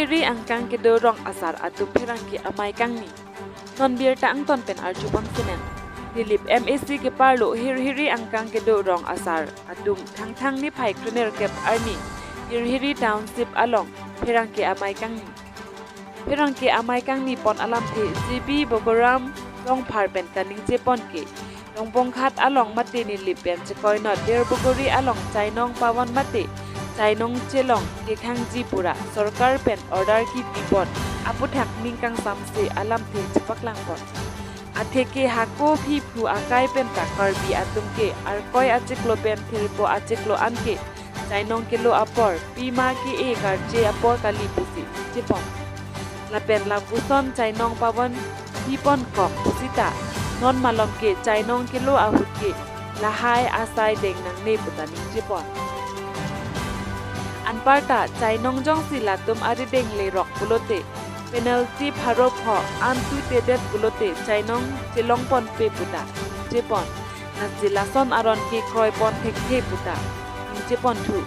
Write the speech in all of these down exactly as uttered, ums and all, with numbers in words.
Hirhiri angkang kedo rong asar atum pherangke amei kangni. Non birta angton pen arjupon senen. Nilip M A C keparlo hirhiri angkang kedo rong asar atum Thangthang niphai krenerkep arni Hirhiri Township along pherangke amei kangni. Pherangke amei kangni pon alamthe G B Bogoram Rongphar pen kaningje pon ke, Rongbonghat along mate Nilip pen chekoinot Derbogori along Chainong Pawon mate Chainong chelong kekhangji pura sorkar pen order kepi pon aphuthak ning kangsamse alamthe chepaklang pon. Atheke hako phi phu akai pen ta Karbi atum ke Arkoi achiklo pen Thirpo achiklo anke Chainong kelo apor, pima ke-e karche apor kali pusi chepon. Lapen lapuson Chainong Pawon pi pon kok pusita non malom ke Chainong kelo ahut ke lahai asai deng nangne puta ningje pon. Anparta Chainong jongsi latum arideng lerok pulote penalty pharo pho an tuitedet pulote Chainong chelong ponpe puta ningje pon. Lasi lason aron ke kroi pon thekthe puta ningje ponthu.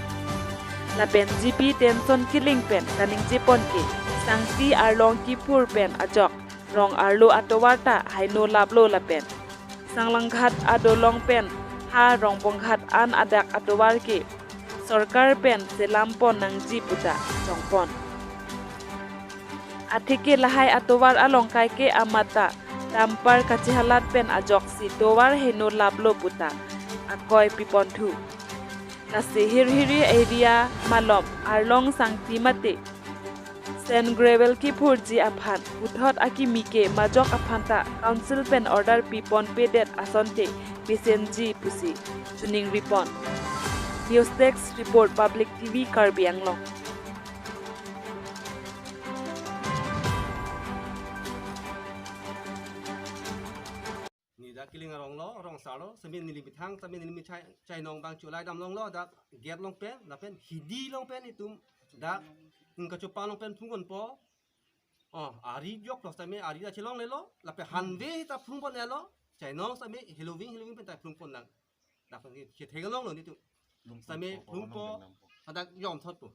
Lapen G B Tenson Killing pen kaningje pon ke, sangti arlong kiphur pen ajok rong arlo atovar ta haino laplo lapen Sanglanghat adolong pen ha Rongbonghat an adak atovar ke sorkar pen selam pon nangji puta chongpon. Atheke lahai atovar along kaike amat ta dampar kachehalat pen ajoksi tovar haino laplo puta akoi piponthu. Lasi Hirhiri area malom arlong sangti mate sand gravel kiphurji aphan puthot akimi ke majok aphan ta council pen order pi ponpedet asonte mesenji pusi choningri pon. News Desk Report, Public T V Karbi Anglong. Ni dak Killing arong lo, rong asar lo, sitame neli methang, sitame neli mechai, Chainong abang chulai dam longlo, dak gate along pen, lapen hidi along pen itum, dak, hmm, kachopa along pen phungponpo. Oh, ari jok lo, sitame ari ta chelonglelo, lapen hanve ta phungpon elo, Chainong sitame heloving, heloving pen ta phungpon nang. Dak pen ke theklonglo netum. Sitame phungpo, hadak jom thotpo.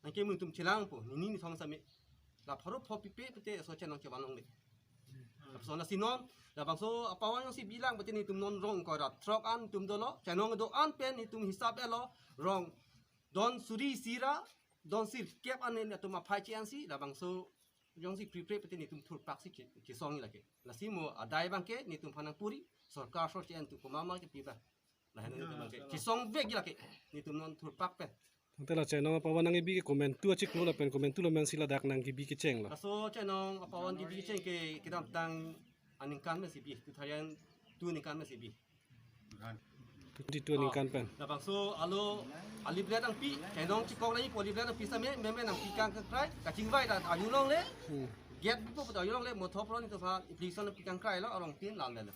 Anke nelitum chelangpo, nini nithom sitame. La pharo pho pipe pute so Chainong chevan longle. Lapuson lasi non, labangso apawan jongsi bilang pute netum non rong koi ra throk an netum dolo, Chainong do-an pen netum hisap elo, rong don suri isi ra, don sirkep an netum aphai che-ensi, labangso jongsi prepare pute netum thurpak si ke, kesong lake. Lasi mo adai abang ke netum aphan nangpuri, sorkar sor che-en tu komat ma kepi ba. Lahen netum abang ke kesong vek lake, netum non thurpak pen. Tangte la Chainong apawan nangkebi ke komantu achiklo lapen komantu lo mensi ladak nangkebi kecheng lo. Laso Chainong apawan kebi kecheng ke kedamtang aningkan mensi bi, two thousand two aningkan mensi bi. Twenty-two aningkan pen. Labangso alo alibret nangpi, Chainong chikok nangji pu alibret nangpi sitame, meme nangpi kangkrai, kachingvai ta arjulongle, Hmm. gate bipo ta arjulongle, mothop ron itu fa application nangpi kangkrai lo, arong tin lal lo.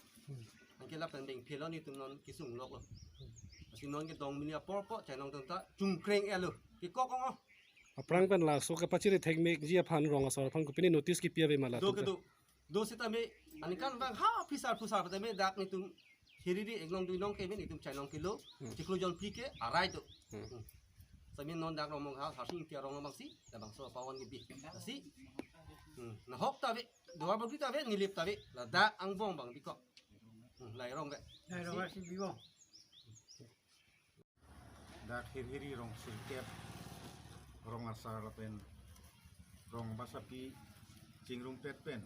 Anke lapen deng phelo netum non kesung lok lo. Lasi non kedong mini apor po, Chainong tangta chungkreng elo. Kekok ong oh. Aphrang pen laso kepachiri thekmekji aphan rong asor aphan kopine notice kepi ave ma la Do tu ke ke? do. Do sitame, aningkan abang ha phisar phusar sitame dak netum Hirhiri ek nong dui nong ke netum Chainong kelo. Hmm. Chiklo jon phli ke arai do. Hmm. Hmm. Sitame non dak Rongbonghat Harsing Ingti arong abangsi, labangso apawan kebi. Lasi. Hmm. Nahok ta ave, Duarbagori ta ave, Nilip ta ave, ladak angbong abang bikok. Hmm, lahai rong ke. Lahai rong Lasi. si bibong. Dak Hirhiri rong sirkep, rong asar lapen rong basapi chingrumpet pen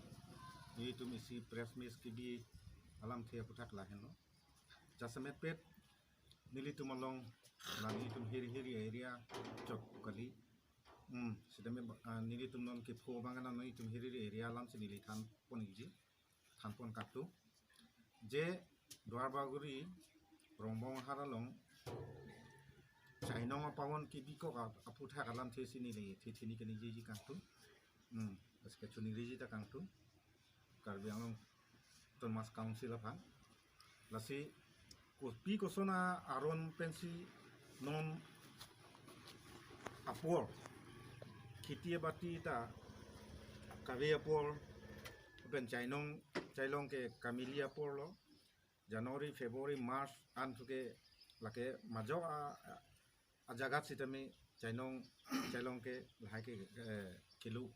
netum isi press meet kebi alamthe aphuthak lahenlo. Jasemetpet nelitum along la netum Hirhiri area chot kali. Hmm, sitame ba-, ah, nelitum non kepho abang ke non netum Hirhiri area alamsi neli thanpon ikji. Thanpon kangtung. Je Duarbagori Rongbonghat along Chainong apawan kebikok ap-, aphuthak alamthe si neli thethini kaningjeji kangtung. Hmm, lasi kachoningriji ta kangtung. Karbi Anglong Autonomous Council aphan. Lasi kopi koson aron pensi non apor kheti bati ta kave apor pen Chainong Chailong ke kamili apor lo. January, February, March an thu ke lake majok a, a, ajagat sitame Chainong Chailong ke lahai ke, eh, Kelo,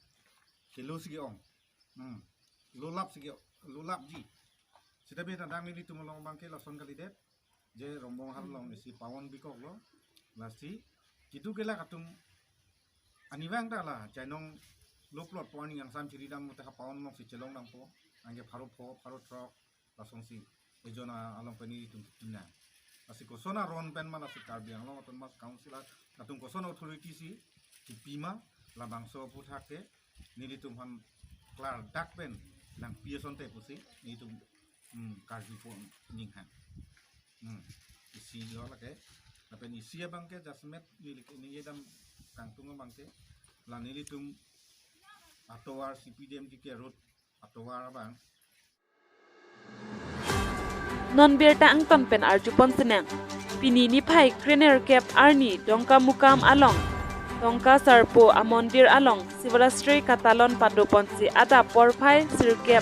kelo si ke-ong. Hmm. Lolap si ke, lolapji. Seta pen adang nelitum along abangke lason kalidet. Je Rongbonghar along isi pavon bikoklo. Lasi, kitu kelak atum arnivang ta la, chainong lo plot po arni angsam chiri dam mute ha pavon alongsi chelong dampo. Anke pharo pho, pharo throk, lasonsi ejon along pen nelitum kitu nang. Lasi koson aron pen ma lasi Karbi Anglong Autonomous Council atum koson authority si kipi ma, labangso aphuthak ke nelitum aphan klardak pen nangpi asonte pusi nelitum, hmm, karjupo ning hang. Hmm. Isi lo lake. Lapen isi abangke jasemet neli ke ningje dam kangtung abangke. La nelitum atovar C P D M T K road atovar abang. Non birta angton pen arjupon sinang. Pini niphai krenerkep arni Dongkamukam along, Dongka Sarpo amondir along Sivarastri katalon padoponsi adap porphai sirkep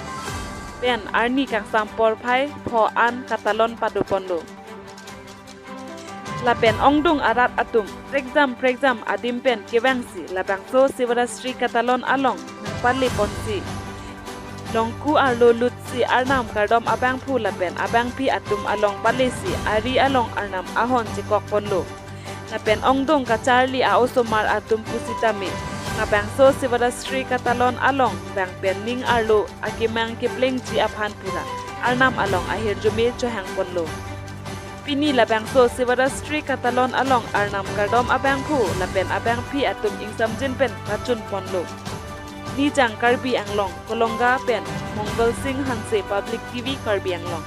pen arni kangsam porphai pho an katalon padoponlo. Lapen ongdung arat atum prekjam prekjam adim pen kevangsi labangso Sivarastri katalon along nangpaleponsi longku arlo lutsi Arnam kardom abangphu lapen abangpi atum along palesi ari along Arnam ahon chekokponlo. Lapen ongdung kacharli a-osomar atum pusitame labangso Sivarastri katalon along bang pen ning arlo akemang keplengji aphan pura Arnam along ahirjume chohangponlo. Pini labangso Sivarastri katalon along Arnam kardom abangphu lapen abangpi atum ingsamjin pen pachunponlo. Nijang Karbi Anglong, Kolonga pen Mongol Sing Hanse, Public T V Karbi Anglong.